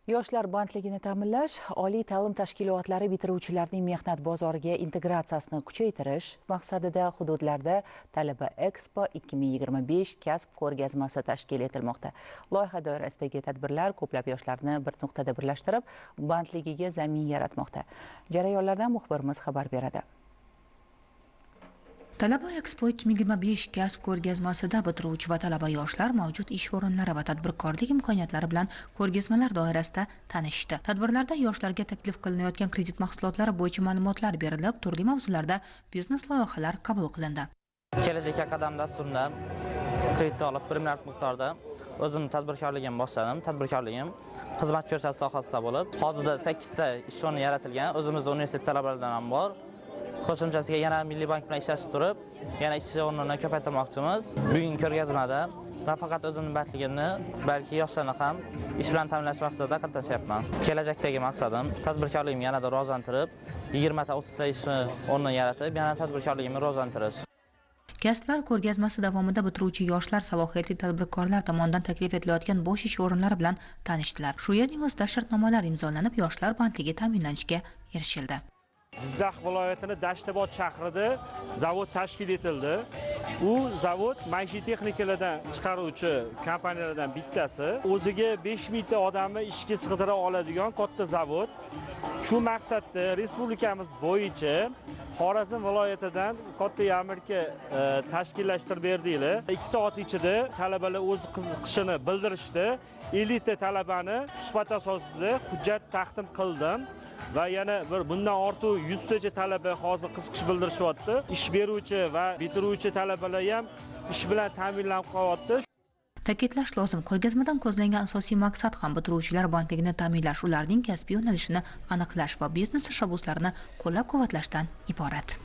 Yoshlar bandligini ta'minlash, oliy ta'lim tashkilotlari bitiruvchilarining mehnat bozoriga integratsiyasini kuchaytirish maqsadida hududlarda Talaba Expo 2025 kasb ko'rgazmasi tashkil etilmoqda. Loyiha doirasidagi tadbirlar ko'plab yoshlarni bir nuqtada birlashtirib, bandligiga zamin yaratmoqda. Jarayonlardan muxbirimiz xabar beradi. Talaba Expo 2025 kasb ko'rgazmasida bitiruvchi va talaba yoshlar mavjud ish o'rinlari va tadbirkorlik imkoniyatlari bilan ko'rgazmalar doirasida tanishdi. Tadbirlarda yoshlarga taklif qilinayotgan kredit mahsulotlari bo'yicha ma'lumotlar berilib, turli mavzularda biznes loyihalar qabul qilindi. Kelajakka qadam dasturini kredit olib 1 milliard miqdorda o'zim tadbirkorligimni boshladim. Tadbirkorligim xizmat ko'rsatish sohasida bo'lib, hozirda 8 ta ish o'rni yaratilgan. O'zimiz universitet talabalaridan ham bor. Qo'shimchasiga yana Milliy bank bilan ishlashib turib, yana ish o'rnini ko'paytirmoqchimiz. Bugun ko'rgazmada nafaqat o'zimning bandligimni, balki yoshlarni ham ish bilan ta'minlash maqsadida qatnashyapman. Kelajakdagi maqsadim tadbirkorligimni yanada rivojlantirib, 20 ta 30 ta ish o'rnini yaratib, yana tadbirkorligimni rivojlantirish. Kasblar ko'rgazmasi davomida bitiruvchi yoshlar salohiyatli tadbirkorlar tomonidan taklif etilayotgan bo'sh ish o'rinlari bilan tanishdilar. Shu yerning o'zida shartnomalar imzolanib, yoshlar bandligi ta'minlanishiga erishildi. Jizzax viloyatining Dashtobod shahrida zavod tashkil etildi. U zavod maishiy texnikalardan chiqaruvchi kompaniyalardan bittasi. O'ziga 5000 ta odamni ishga sig'dira oladigan katta zavod. Shu maqsadda respublikamiz bo'yicha Xorazm viloyatidan katta yarmarka tashkillashtirib berdiklar. 2 soat ichida talabalar o'z qiziqishini bildirishdi. 50 ta talabani suhbat asosida hujjat taqdim qildim. Va yana bir bundan ortiq 100 tacha talaba hozir qiziqish bildirishyapti. Ish beruvchi va bitiruvchi talabalar ham ish bilan ta'minlanib qolyapti. Ta'kidlash lozim, ko'rgazmadan ko'zlangan asosiy maqsad ham bitiruvchilar bandligini ta'minlash, ularning kasbiy yo'nalishini aniqlash va biznes tashabbuslarini qo'llab-quvvatlashdan iborat.